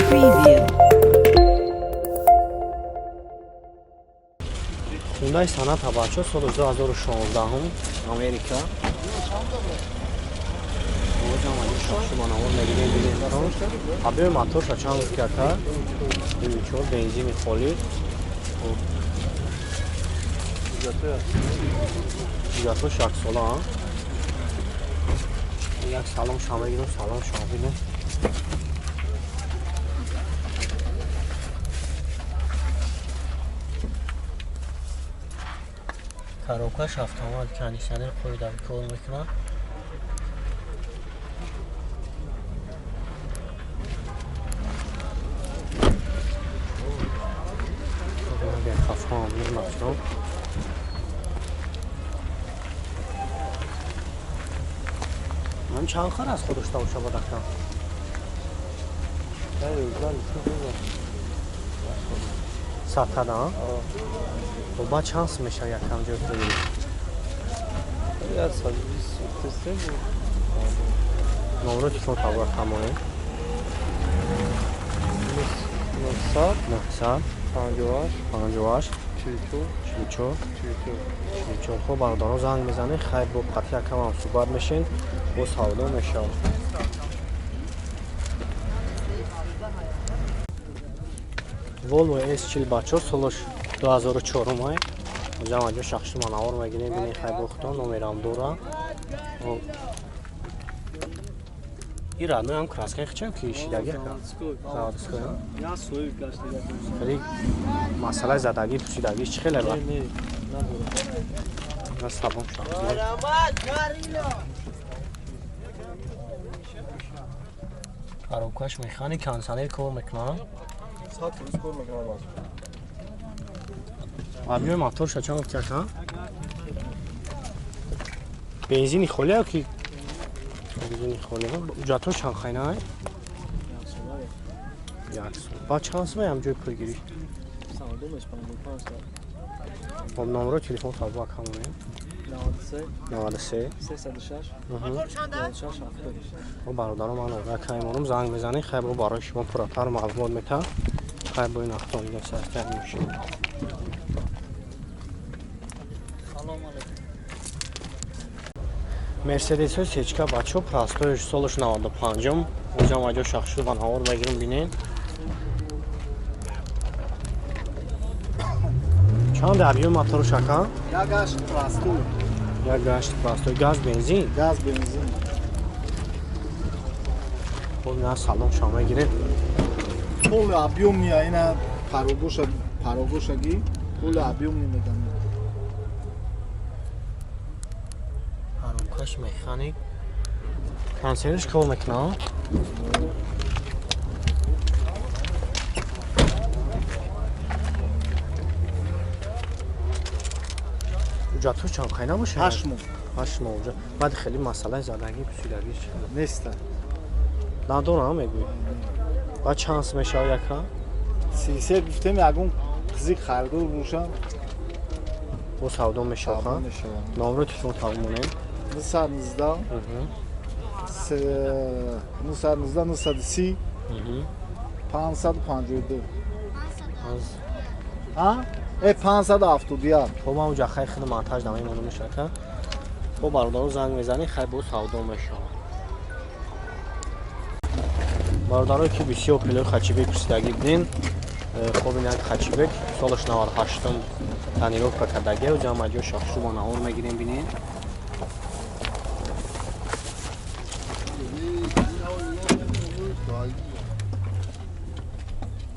Preview. Хундаи Соната, бачо, соли 2016, Америка. Объёми моторша чанд гуфт, ака? 4, бензини холӣ. Ҳуҷҷатҳош яксола. Як салом шама гирам, салом шама бинем. Коробкаш автомат, кондиционер қоидави кор мекунад. Ман чанд хар аз худаш дошта бодакам? Сатада? Ба чанд сум мешава якам ҷой пулгирӣ? 123. Номро телефон табора тамонем. 900 900 58 58 44 44 44. 44. Хоб, бародарон, занг мезанед, хайр, бо қатъи якам ҳам суҳбат мешен, бо савдо мешавад. Volvo S40, бачо, солаш 2004 май. Ҷамаҷо шахси манавор мегирем, бинед, хайр, бо худтон номерам дора. И родной ҳам краскаи хичам ки шидаги ака? Заводской. Я соҳиб гаштага. Хеле масъалаи задагӣ, пӯшидагӣ чӣ хеле ба? Не, надорам. На салом шам. Коробкаш механик, кондиционер кор мекунад. 100% кор мекунад бач. Объёми моторша чанд гуфти, ака? Бензини холӣ ё ки бензини холӣ? Ҳуҷҷатҳо чанд хайна? Як сол. Ба чанд сум ҳам ҷои пулгирӣ? Савдомеш 55 сад. Хоб, номро телефон табу ака монем. 93 93 306 96 70. Хоб, бародаро, ман ора каймонум, занг мезанед, хайр, бо барои шумо пурратар маълумот метаҳам. Хайр, бо ин автомобил саркар мешавем. Салом алейкум. Мерседесҳои сечка, бачо, простой, солаш 95-ум. Оҷам аҷо шахшу ванҳавор мегирам, бинед. Чанд объём моторш, ака? Як гашт простой. Як гашт простой, газ бензин? Газ бензин. Хоб, на салон шама мегирем. Пол объёмный, ина парогоша, парогошаги, пол объёмный меган. Коробкаш механик. Кондиционерш кор мекунад? Ҳуҷҷатҳо чанд қай набошад? 8 моҳ. 8 моҳ ҳуҷҷат. Баъд хеле масъалаи задагӣ, пӯсидагӣ чӣ? Неста. Надорам, мегӯӣ. Баъд чанд сум мешавад яка? 33 гуфтем, ягон қизи харидор бошам. Бо савдо мешавад, савдо ҳа? Мешавад. Номро телефон табу монем. 919 919 930 552. Аз А? 571. Хоб, ман уҷа хай худ монтаж намемонам мешака. Бо бародаро занг мезанӣ, хай, бо савдо мешавад. Бародарое ки бисёр пилои хачибек пурсидагӣ будин, хоб, ин як хачибек, солаш 98-ум, тонировка кардагия, уҷа маҷо шахшу бо навор мегирем, бинед.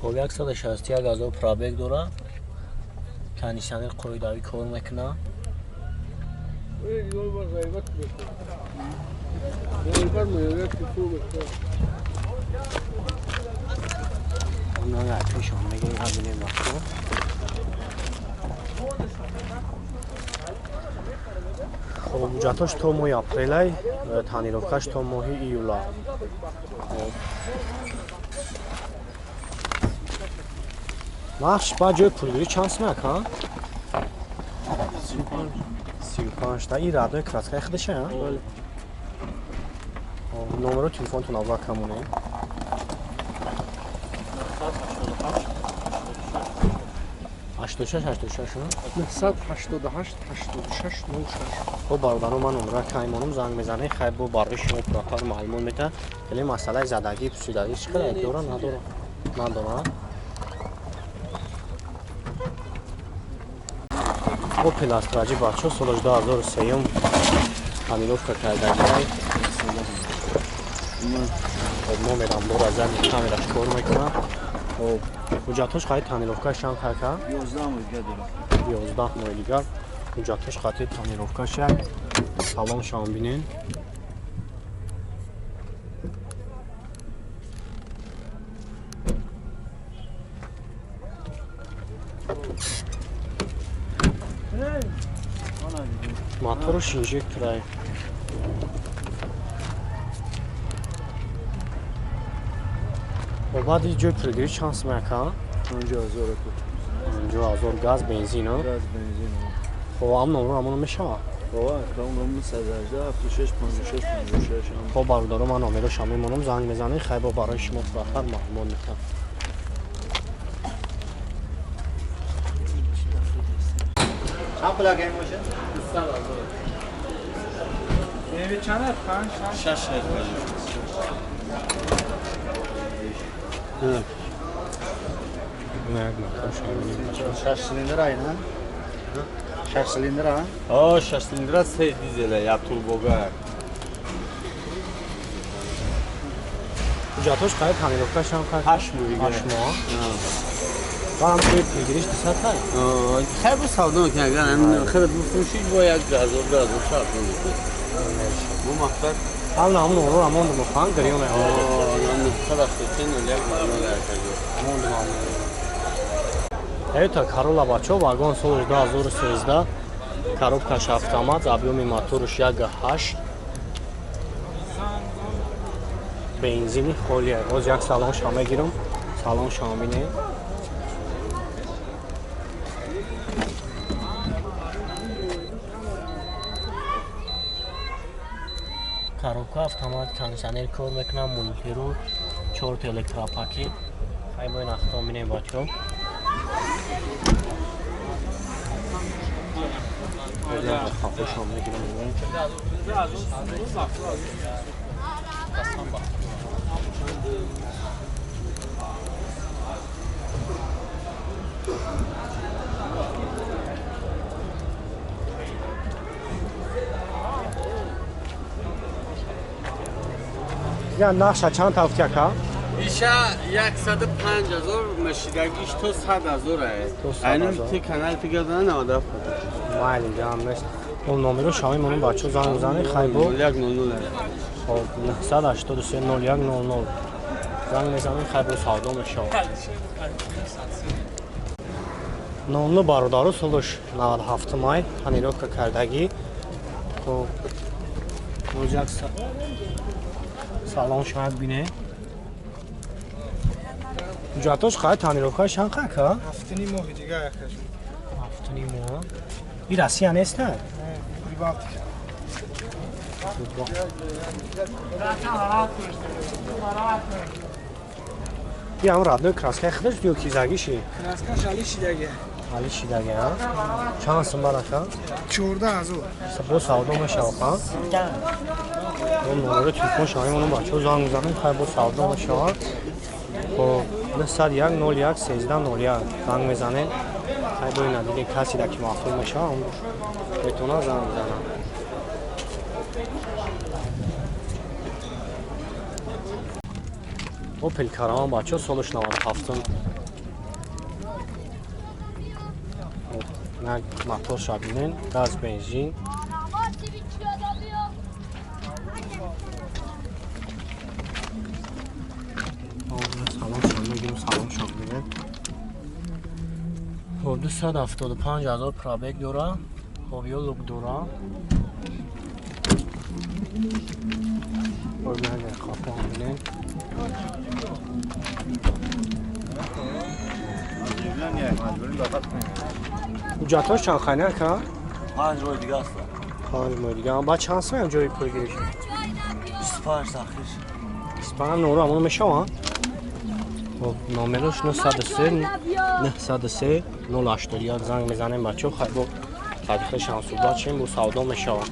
Хоб, 161 ҳазор пробег дорад, кондиционер қоидавӣ кор мекунад. Пешон мегирем, ҳабинем вақто. Хоб, ҳуҷҷатош то моҳи апрелай, тонировкаш то моҳи июла. Хоб, нархш ба ҷои пулгирӣ чанд сум, ака? 35 та. Ин родной краскаи худаша? Номеро телефонтон аввал камонем. 86 86 988 86 06. Хоб бародаро, ман умра каймонум занг мезанем, хай бо барои шумо пурратар маълумот мета. Вале масъалаи задагӣ, пусидагӣ чӣ қадар дора, надора? Надора. Опел Астра G бачо соли 2003 тонировка кардагӣ. Хоб номерам дора, зани камераш кор мекунад. Хоб ҳуҷҷатҳош қайд тонировкаш чанд қайка? 11 моҳ дигар дорад. 11 моҳ дигар ҳуҷҷатҳош қайд тонировкаш як. Салон шам бинен. Моторш инжекторай. Баъд ҷои пулгирӣ чанд сум яка? 50,000. 50,000 газ бензин, а? Газ бензин. Хоб ам номро амоно мешавад? Хоб, акром номро 118 76 56 56. Хоб бародаро, ман номеро мемонам, занг мезанем, хай бо барои шумо пурратар маълумот метам. Чанд пул агар мошин? 200,000. Бензин чанд? 5 6 6. 6 силиндр ай, на? 6 силиндр, а? О, 6 силиндр, 3 дизел, я турбога. ҳуҷҷатҳош қайд тонировкаш ҳам қайд? 8 моҳ. 8 моҳ. Ва ҳам ҷои пулгириш 200 тай? Хай бо савдо мекунӣ, агар ҳамин худат бифурӯшӣ бо 1000 2000 шарт мекунӣ. Бо мақсад ҳам ҳамон номро мондум, фан гирён. О, 983 01 01. Мондум ҳамон. Toyota Corolla бачо, вагон соли 2013, коробкаш автомат, объёми моторш 1.8, бензини холия. Ҳоз як салонша мегирам, салонша бинем. Коробка автомат, кондиционер кор мекунам, мультиру, 4 электропакет. Хай бо ин ахтом бинем бачо. Хафошам мегирам. Я нақша чанд тафт яка? Иша 105,000 машидагиш то 100,000 ай. Айнам ти канал тигадан 97. Майли ҷам нест. Он номеро шами монум бачо занг бизанед, хай бо 0100. Хоб 983 0100 занг мезанед, хай бо савдо мешавад. 00 бародаро, солш 97 май тонировка кардагӣ. Хоб боз як салон шояд бине. ҳуҷҷатҳош қайд тонировкаш чанд қайка? 7.5 моҳи дигар якаш. 7.5 моҳ. И Россия нест? Не, Прибалтика. И ҳам родной краскаи худаш ё ки загиши? Краскаш али шидаги. Али шидаги, а? Чанд сум барака? 14,000. Бо савдо мешавад, ха? Он номеро телефон шавем, онум бачаҳо занг мезанем, хай бо савдо мешавад. Хоб 901 01 13 01 занг мезанем. Хай бо ина диге касе да ки маъқул мешавад, он метавонад занг бизанад. Опел Караван бачаҳо солаш 97. На моторша бинен, газ бензин. Салон мегирем, салон шо бинен. Хоб 275,000 пробег дора, хоб ё лук дора. Хоб қапо бинен. ҳуҷҷатҳош чанд хайна ака? 5 моҳи дига аст. 5 моҳи дига. Баъд чанд сум ҷои пулгириш? 25 тахир. 25 номро амоно мешавад? Хоб, номерош 903 903 081 занг мезанем бачаҳо, хай бо таърихашам суҳбат шем, бо савдо мешавад.